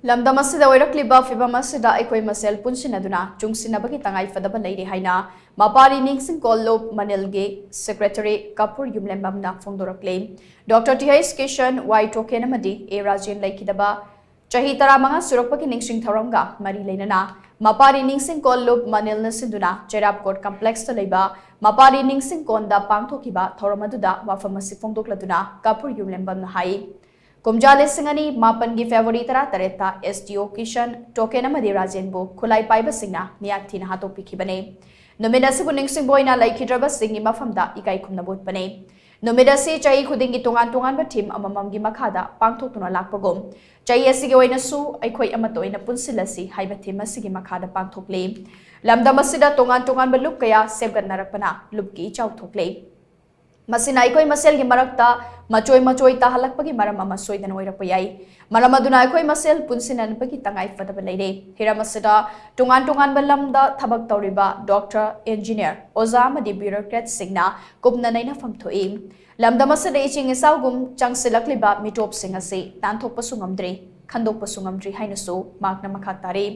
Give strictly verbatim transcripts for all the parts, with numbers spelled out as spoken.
ꯂꯝꯗꯝ ꯑꯁꯤꯗ ꯑꯣꯏꯔꯛꯂꯤꯕ ꯐꯤꯚꯝ ꯑꯁꯤꯗ ꯑꯩꯈꯣꯏ ꯃꯁꯦꯜ ꯄꯨꯟꯁꯤꯟꯅꯗꯨꯅ ꯆꯨꯡꯁꯤꯟꯅꯕꯒꯤ ꯇꯉꯥꯏ ꯐꯗꯕ ꯂꯩꯔꯦ ꯍꯥꯏꯅ ꯃꯄꯥꯔꯤ ꯅꯤꯡꯁꯤꯡ ꯀꯣꯜꯂꯨꯞ ꯃꯅꯤꯜꯒꯤ secretary Kapoor ꯌꯨꯝꯂꯦꯝꯕꯝꯅ ꯐꯣꯡꯗꯣꯔꯛꯂꯤ꯫ Doctor T H Kisan, ꯋꯥꯏ ꯇꯣꯀꯦꯟ ꯑꯃꯗꯤ ꯑꯦ ꯔꯥꯖꯦꯟ ꯂꯩꯈꯤꯗꯕ ꯆꯍꯤ ꯇꯔꯥꯃꯉꯥ ꯁꯨꯔꯛꯄꯒꯤ ꯅꯤꯡꯁꯤꯡ ꯊꯧꯔꯝꯒ ꯃꯔꯤ ꯂꯩꯅꯅ ꯃꯄꯥꯔꯤ ꯅꯤꯡꯁꯤꯡ ꯀꯣꯜꯂꯨꯞ ꯃꯅꯤꯜꯅ ꯁꯤꯟꯗꯨꯅ ꯆꯩꯔꯥꯞ ꯀꯣꯔꯠ ꯀꯝꯄ꯭ꯂꯦꯛꯁꯇ ꯂꯩꯕ ꯃꯄꯥꯔꯤ ꯅꯤꯡꯁꯤꯡ ꯀꯣꯟꯗ ꯄꯥꯡꯊꯣꯛꯈꯤꯕ ꯊꯧꯔꯝ ꯑꯗꯨꯗ ꯋꯥꯐꯝ ꯑꯁꯤ ꯐꯣꯡꯗꯣꯛꯂꯗꯨꯅ ꯀꯥꯄꯨꯔ ꯌꯨꯝꯂꯦꯝꯕꯝꯅ ꯍꯥꯏ, ꯀꯨꯝꯖꯥ ꯂꯤꯁꯤꯡ ꯑꯅꯤ ꯃꯥꯄꯟꯒꯤ ꯐꯦꯕ꯭ꯔꯨꯋꯥꯔꯤ ꯇꯔꯥꯇꯔꯦꯠꯇ ꯑꯦꯁ ꯗꯤ ꯑꯣ ꯀꯤꯁꯟ, ꯇꯣꯀꯦꯟ ꯑꯃꯗꯤ ꯔꯥꯖꯦꯟꯕꯨ ꯈꯨꯠꯂꯥꯏ ꯄꯥꯏꯕꯁꯤꯡꯅ ꯃꯤꯌꯥꯠ ꯊꯤꯅ ꯍꯥꯠꯇꯣꯛꯄꯤꯈꯤꯕꯅꯤ꯫ ꯅꯨꯃꯤꯠ ꯑꯁꯤꯕꯨ ꯅꯤꯡꯁꯤꯡꯕ ꯑꯣꯏꯅ ꯂꯩꯈꯤꯗ꯭ꯔꯕꯁꯤꯡꯒꯤ ꯃꯐꯝꯗ ꯏꯀꯥꯏ ꯈꯨꯝꯅꯕ ꯎꯠꯄꯅꯤ꯫ ꯅꯨꯃꯤꯠ ꯑꯁꯤ ꯆꯍꯤ ꯈꯨꯗꯤꯡꯒꯤ ꯇꯣꯉꯥꯟ ꯇꯣꯉꯥꯟꯕ ꯊꯤꯝ ꯑꯃꯃꯝꯒꯤ ꯃꯈꯥꯗ ꯄꯥꯡꯊꯣꯛꯇꯨꯅ ꯂꯥꯛꯄꯒꯨꯝ, ꯆꯍꯤ ꯑꯁꯤꯒꯤ ꯑꯣꯏꯅꯁꯨ ꯑꯩꯈꯣꯏ ꯑꯃꯠꯇ ꯑꯣꯏꯅ ꯄꯨꯟꯁꯤꯜꯂꯁꯤ ꯍꯥꯏꯕ ꯊꯤꯝ ꯑꯁꯤꯒꯤ ꯃꯈꯥꯗ ꯄꯥꯡꯊꯣꯛꯂꯤ꯫ ꯂꯝꯗꯝ ꯑꯁꯤꯗ ꯇꯣꯉꯥꯟ ꯇꯣꯉꯥꯟꯕ ꯂꯨꯞ ꯀꯌꯥ ꯁꯦꯝꯒꯠꯅꯔꯛꯄꯅ ꯂꯨꯞꯀꯤ ꯏꯆꯥꯎ ꯊꯣꯛꯂꯤ꯫ ꯃꯁꯤꯅ ꯑꯩꯈꯣꯏ ꯃꯁꯦꯜꯒꯤ ꯃꯔꯛꯇ ꯃꯆꯣꯏ ꯃꯆꯣꯏ ꯇꯥꯍꯜꯂꯛꯄꯒꯤ ꯃꯔꯝ ꯑꯃ ꯁꯣꯏꯗꯅ ꯑꯣꯏꯔꯛꯄ ꯌꯥꯏ꯫ ꯃꯔꯝ ꯑꯗꯨꯅ ꯑꯩꯈꯣꯏ ꯃꯁꯦꯜ ꯄꯨꯟꯁꯤꯟꯅꯕꯒꯤ ꯇꯉꯥꯏ ꯐꯗꯕ ꯂꯩꯔꯦ꯫ ꯍꯤꯔꯝ ꯑꯁꯤꯗ ꯇꯣꯉꯥꯟ ꯇꯣꯉꯥꯟꯕ ꯂꯝꯗ ꯊꯕꯛ ꯇꯧꯔꯤꯕ ꯗꯣꯛꯇꯔ, ꯏꯟꯖꯤꯅꯤꯌꯔ, ꯑꯣꯖꯥ ꯑꯃꯗꯤ ꯕ꯭ꯌꯨꯔꯣꯀ꯭ꯔꯦꯠꯁꯤꯡꯅ ꯀꯨꯞꯅ ꯅꯩꯅꯐꯝ ꯊꯣꯛꯏ꯫ ꯂꯝꯗꯝ ꯑꯁꯤꯗ ꯏꯁꯤꯡ ꯏꯆꯥꯎꯒꯨꯝ ꯆꯪꯁꯤꯜꯂꯛꯂꯤꯕ ꯃꯤꯇꯣꯞꯁꯤꯡ ꯑꯁꯤ ꯇꯥꯟꯊꯣꯛꯄꯁꯨ ꯉꯝꯗ꯭ꯔꯤ, ꯈꯟꯗꯣꯛꯄꯁꯨ ꯉꯝꯗ꯭ꯔꯤ ꯍꯥꯏꯅꯁꯨ ꯃꯍꯥꯛꯅ ꯃꯈꯥ ꯇꯥꯔꯤ꯫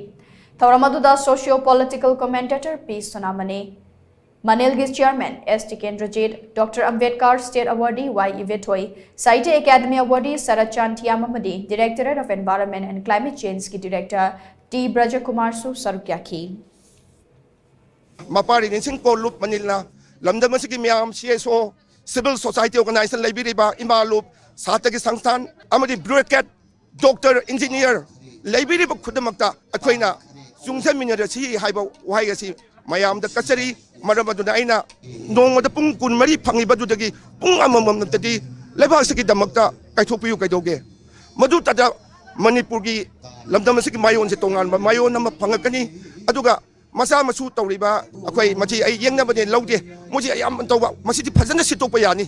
ꯊꯧꯔꯝ ꯑꯗꯨꯗ socio political commentator P Sonamani, ꯃꯅꯦꯜꯒꯤ chairman S Tikendrajit, doctor Ambedkar state award Y Ibethoi, Sahitya academy award Sarat Chan Thiyam ꯑꯃꯗꯤ Directorate of Environment and Climate Changeꯀꯤ director ꯇꯤ ꯕ꯭ꯔꯖꯀꯨꯃꯥꯔꯁꯨ ꯁꯔꯨꯛ ꯌꯥꯈꯤ꯫ ꯃꯄꯥꯔꯤ ꯅꯤꯡꯁꯤꯡ ꯀꯣꯜꯂꯨꯞ ꯃꯅꯤꯜꯅ ꯂꯝꯗꯝ ꯑꯁꯤꯒꯤ ꯃꯤꯌꯥꯝ, ꯁꯤ ꯑꯦꯁ ꯑꯣ, civil society organization ꯂꯩꯕꯤꯔꯤꯕ ꯏꯃꯥ ꯂꯨꯞ, ꯁꯥꯇ꯭ꯔꯒꯤ ꯁꯪꯁꯊꯥꯟ ꯑꯃꯗꯤ ꯕ꯭ꯌꯨꯔꯣꯀ꯭ꯔꯦꯠ, ꯗꯣꯛꯇꯔ, ꯏꯟꯖꯤꯅꯤꯌꯔ ꯂꯩꯕꯤꯔꯤꯕ ꯈꯨꯗꯤꯡꯃꯛꯇ ꯑꯩꯈꯣꯏꯅ ꯆꯨꯡꯁꯟꯃꯤꯟꯅꯔꯁꯤ ꯍꯥꯏꯕ ꯋꯥꯍꯩ ꯑꯁꯤ ꯃꯌꯥꯝꯗ ꯀꯠꯆꯔꯤ꯫ ꯃꯔꯝ ꯑꯗꯨꯅ ꯑꯩꯅ ꯅꯣꯡꯃꯗ ꯄꯨꯡ ꯀꯨꯟꯃꯔꯤ ꯐꯪꯉꯤꯕꯗꯨꯗꯒꯤ ꯄꯨꯡ ꯑꯃꯃꯝ ꯅꯠꯇꯗꯤ ꯂꯩꯕꯥꯛ ꯑꯁꯤꯒꯤꯗꯃꯛꯇ ꯀꯥꯏꯊꯣꯛꯄꯤꯌꯨ ꯀꯩꯗꯧꯒꯦ? ꯃꯗꯨꯇꯗ ꯃꯅꯤꯄꯨꯔꯒꯤ ꯂꯝꯗꯝ ꯑꯁꯤꯒꯤ ꯃꯥꯌꯣꯟꯁꯦ ꯇꯣꯉꯥꯟꯕ ꯃꯥꯌꯣꯟ ꯑꯃ ꯐꯪꯉꯛꯀꯅꯤ꯫ ꯑꯗꯨꯒ ꯃꯆꯥ ꯃꯁꯨ ꯇꯧꯔꯤꯕ ꯑꯩꯈꯣꯏ, ꯃꯁꯤ ꯑꯩ ꯌꯦꯡꯅꯕꯅꯦ ꯂꯧꯗꯦ, ꯃꯣꯏꯁꯤ ꯑꯌꯥꯝꯕ ꯇꯧꯕ, ꯃꯁꯤꯗꯤ ꯐꯖꯅ ꯁꯤꯠꯇꯣꯛꯄ ꯌꯥꯅꯤ꯫